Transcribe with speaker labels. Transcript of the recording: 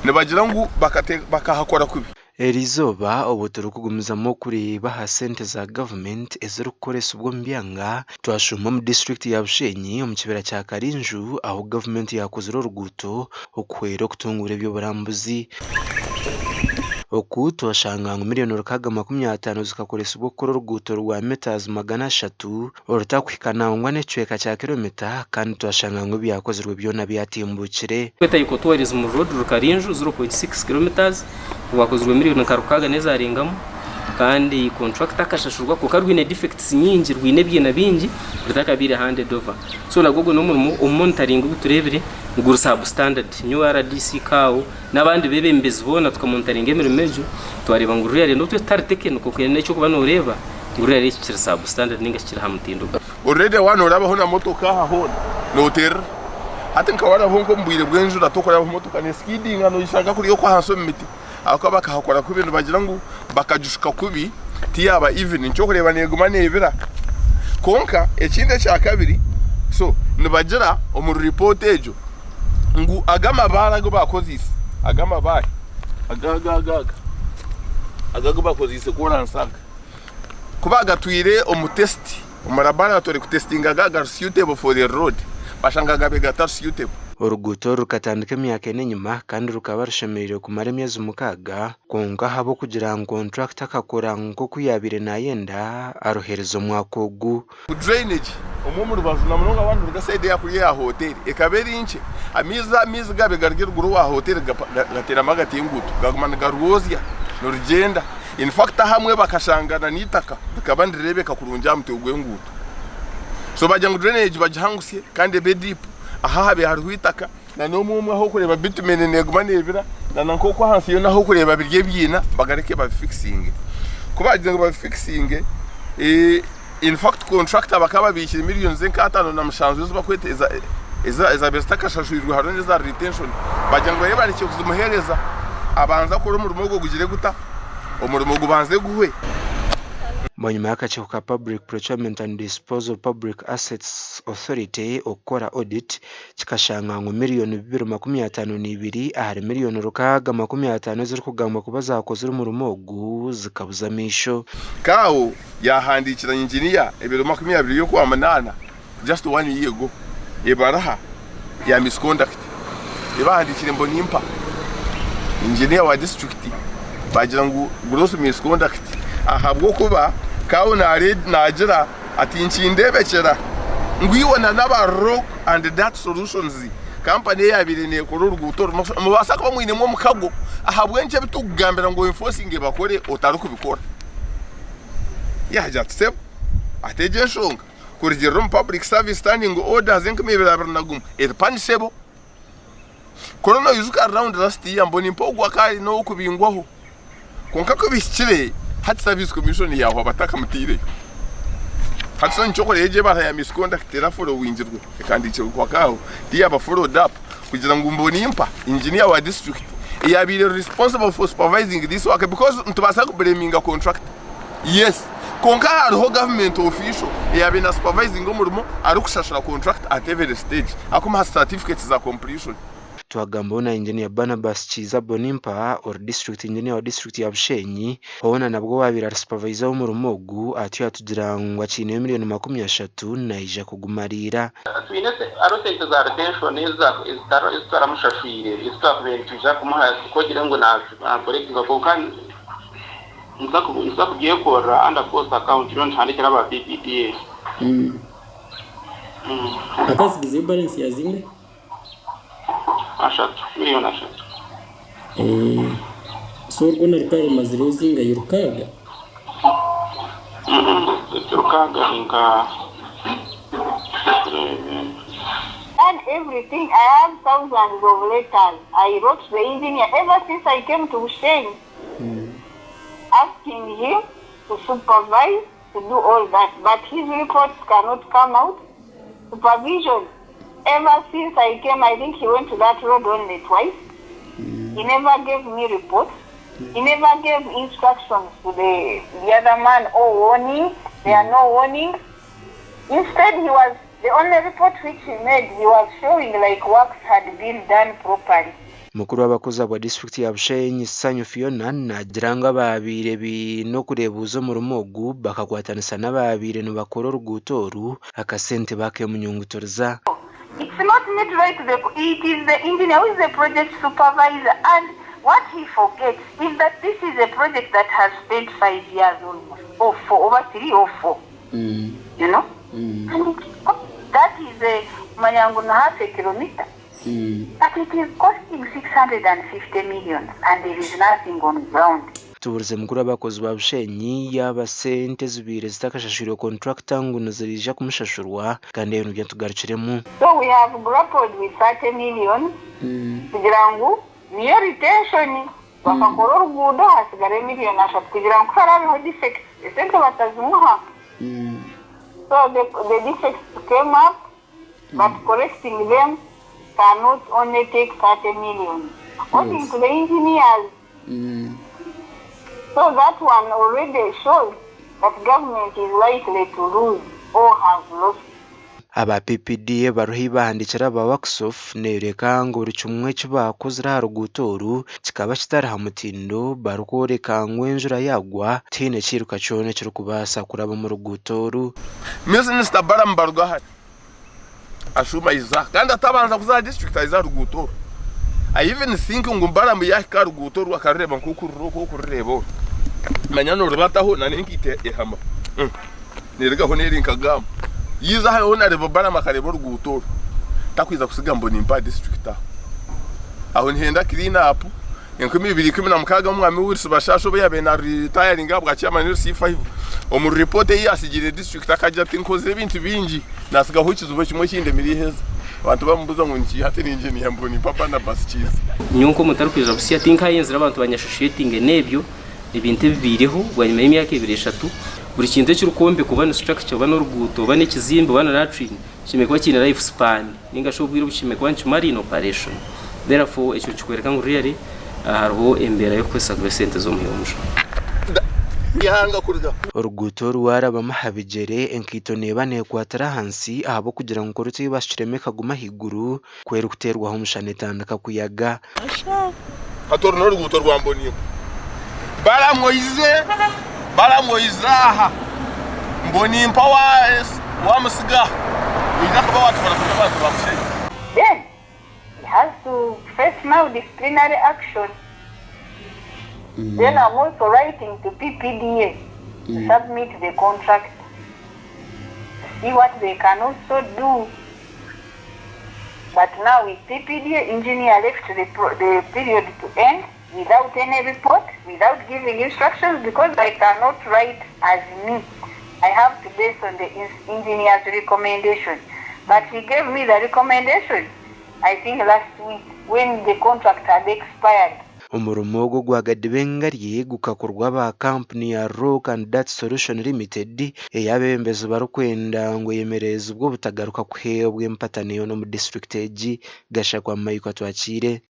Speaker 1: Nibagira ngu bakahakora kubi.
Speaker 2: Eriizooba obu turikugumizamu kureeba aha sente za gavumenti ezirikukoresibwa omu byanga, twashuuma omu disiturikiti ya Bushenyi omu kibira kya Karinju ahu gavumenti yaakozire oruguuto okuhwera okutunguura eby'oburambuzi. Oku twashanga ngu miriyoni 650 zikakoresibwa okukora oruguuto rwa mitazi 300 orutakuhika nangwa n'ekicweka kya kiromita kandi twashanga ngu ebyakozirwe byona byatimbuukire.
Speaker 3: Kweta Eco-tourism Road Rukarinju 0.6 kilometres rwakozirwe miriyoni nka rukaaga n'ezarengamu kandi contractor akashashurwa kwonka rwine defects nyingi rwine ebiina bingi rutakabaire handed over so nagwo ogwo n'omurimo omu monitoring ogu tureebire guri substandard. Nyowe rdc CAO n'abandi bebembezi boona tukamonitaringa emirimo egyo twareeba ngu really n'obu tutari technical kwonka n'ekyokuba noreeba ngu really eki kiri substandard ninga shi kiri aha mutindo.
Speaker 1: Already waaba noorabaho na motoka aha hoona nooterera. Hati nka waarabaho nk'omu bwire bw'enjura tokurabaho motoka neesikidinga nooyeshanga kuriya okwo ahansi omu miti ahabw'okuba bakahakora kubi nibagira ngu bakagishuka kubi tiyaaba even nikyo orikureeba neeguma neebira. Kwonka ekindi ekyakabiri so nibagira omuri ripoota egyo ngu aga amabaare agu baakozeise aga amabaare aga aga aga aga aga agu bakozeise kooransi aga ku baagatwire omu test omu laboratory kutesitinga ga gari suitable for the road bashanga gabaire gatari suitable.
Speaker 2: Oruguuto oru rukatandika emyaka ena enyima kandi rukaba rushemereire kumara emyezi mukaaga kwonka ahabw'okugira ngu kontrakita akakora nk'oku yaabaire naayenda aruheereza omwaka ogu.
Speaker 1: Drainage omwe omu rubaju na munonga waaba noruga sayidi eya kuriya eya hoteeri ekaba eri nkye, amaizi amaizi gaabaire gari eruguru owa hoteeri gateeramu agati enguuto gaguma nigarwozya nirugyenda. In fact ahamwe bakashangana n'eitaka rikaba nirireebeka kurungi aha mutwe gw'enguuto. So baagira ngu drainage bagihangusye kandi ebe deep ahu ahabaire hariho eitaka na n'omwe omwe ah'okureeba bitumen neeguma neebira na nk'oku ahansi yoona ah'okureeba biri ebiina bagareke babifikisinge. Ku baagize ngu babifikisinge, in fact contractor bakaba babiikire millions nka 57 ezi barikweta ezaabaire zitakashashwirwe hariho n'eza retention baagira ngu babe barekye kuzimuheereza abanze akore omurimo ogwo gugire guta? Omurimo gubanze guhwe.
Speaker 2: Bwanyima y'akakiiko ka Public Procurement and Disposal of Public Assets Authority okukora audit, kikashanga ngu miriyoni 252 ahari miriyoni 650 ezirikugambwa kuba zaakozire omurimo ogu zikabuza amaisho.
Speaker 1: Kao yaahandiikira inginiya ebiro 20 y'Okwamunaana, just one year ago, ebaruha ya misconduct ei baahandiikire Mbonimpa, inginiya wa disiturikiti, baagira ngu gross misconduct ahabw'okuba Kao naagira ati nkindeebekyera ngu iwe na n'aba Rock and Dirt Solutions kampani eyaabaire neekora oruguuto oru nimubaasa kuba mwinemu omukago ahabw'enki ebi turikugambira ngu enforcinge bakore otarikubikora. Yaagira ati sebo ati egyo enshonga kurugiirira omu Public Service Standing Orders 2021 eri punishable. Kuri noijuka round last year Mbonimpa ogwo akaba ari n'ow'okubingwaho kwonka ku bihikire hati Service Commission yaahwa batakamutaireyo. Hati so nikyo orikureeba egyo ebara ya misconduct eraforowingirwe ekahandiikirwe kwaka aho tiyaaba followed up kugira ngu Mbonimpa engineer wa district eyaabaire responsible for supervising this work because nitubaasa kublaminga contractor yes kwonka hariho government official eyaabaire na supervisinga omurimo arikushashura contractor at every stage arikumuha certificates za completion.
Speaker 2: Twagambaho na Engineer Barnabas Kiiza Bonimpa ori District Engineer wa disiturikiti ya Bushenyi hoona nabwo owaabaire ari supervisor w'omurimo ogu atyo yatugira ngu akiineyo miriyoni 30 naija kugumariira.
Speaker 4: Twine hariho sente za retention ezi tutaramushashwire ezi twakubaire nitwija kumuha ku ogire ngu nakorekinga kwonka nituza kubyekorera under cost account nyowe nituhandikira aba BBDA.
Speaker 5: Akasigizeyo balance ya zingahi?
Speaker 4: Ashatu, miriyoni ashatu.
Speaker 5: So rwona rukaba rumazireho zingahi? Rukaaga?
Speaker 4: Ti rukaaga ni nka.
Speaker 6: Done everything I have thousands of letters I wrote to the engineer ever since I came to Bushenyi asking him to supervise to do all that but his reports cannot come out supervision ever since I came I think he went to that road only twice he never gave me reports he never gave instructions to the, the other man or warning there are no warnings instead he was the only report which he made he was showing like works had been done properly.
Speaker 2: Mukuru w'abakozi ahabwa disiturikiti ya Bushenyi, Sanyu Fiona naagira ngu abaabaire baine okureebuuza omurimo ogu bakakwatanisa n'abaabaire nibakora oruguuto oru akasente bakeemunyungutuririza.
Speaker 6: It's not me to write the it is the engineer who is the project supervisor and what he forgets is that this is a project that has spent 5 years almost or four over 3 or 4 and it, that is a manyangu na half a kilometer, but it is costing 650 million and there is nothing on ground.
Speaker 2: Tubuurize mukuru w'abakozi ba Bushenyi yaaba sente ezibaire zitakashashwirwe kontrakita ngu nizija kumushashurwa kandi ebyo nibyo tugarukiremu.
Speaker 6: So we have grappled with 30 million kugira ngu niyo retention bakakora oruguudo hasigara 30 million kugira ngu harabeho defects esente batazimuha. So the defects came up, but correcting them cannot only take 30 million according to the engineers. So that one already shows that government is likely to lose or has lost.
Speaker 2: Aba PPDA bariho bahandikira aba WACSOF neyoreka ngu buri kimwe eki bakozire aha ruguuto oru kikaba kitari ha mutindo, barikworeka ngu enjura yagwa tihaine ekiiruka kyona ekirikubaasa kuraba omu ruguuto oru.
Speaker 1: Minisita Balaam Barugahare ashuma aiza kandi atabanza kuza aha district, aiza aha ruguuto oru. I even think ngu Balaam yahika aha ruguuto oru akarureeba nk'oku ruri oku okurureeba oru, manya norubataho na n'enkaito ehama nerugaho neri nka gaamu. Yiiza hariho nareeba Balaam akareeba oruguuto oru, takwiza kusiga Mbonimpa aha district aho. Aho nihenda clean up. 2016 omwami Wilson Bashasha obu yabaire na retiringa ahabwa chairman LC5, omu report ei yasigire district akagira ati, "Nkozire ebintu bingi, nasigaho ekizibu kimwe ekindemire iheza." Abantu bamubuuza ngu nikiiha, ati, "Ni engineer Mbonimpa Barnabas Kiiza."
Speaker 3: Nyowe nk'omuntu arikwija busya tinkayenzire abantu banyasoshiyetinge n'ebyo ebintu ebibaireho bwanyima y'emyaka 2, 3. Buri kintu ekirikwombekwa, oba ni structure, oba n'oruguuto, oba n'ekizimbe, oba ni latrine, kishemeriire kuba kiine life span ninga shi obwire obu kishemeriire kuba nikimara in operation. Therefore ekyo nikikworeka ngu really hariho embeera y'okukozesa kubi esente z'omuyonjo.
Speaker 1: Ihanga kuruga.
Speaker 2: Oruguuto oru warabamu aha bigyere enkaito neeba neekwatira ahansi ahabw'okugira ngu koruti ei bashukiremu ekaguma ahaiguru ku erikuteerwaho omushana etandika kuyaga.
Speaker 1: Hati oru n'oruguuto rwa Mbonimpa. Balaam oize, Balaam oize aha Mbonimpa wamusiga aha, oija kuba watwara kuba abantu ba Bushenyi.
Speaker 6: Then he has to face now disciplinary action. Then I'm also writing to PPDA to submit the contract to see what they can also do. But now with PPDA, engineer left the period to end without any report, without giving instructions, because I cannot write as me. I have to base on the engineer's recommendation. But he gave me the recommendation, I think last week, when the contract had expired.
Speaker 2: Omurimo ogwo gwagadiba engarye gukakorwa aba kampuni ya Rock and Dirt Solution Limited ey'abeebembezi barikwenda ngu eyemererezibwe obutagaruka kuheebwa empatano yoona omu disiturikiti egi. Gashakwa Michael Atwakiire.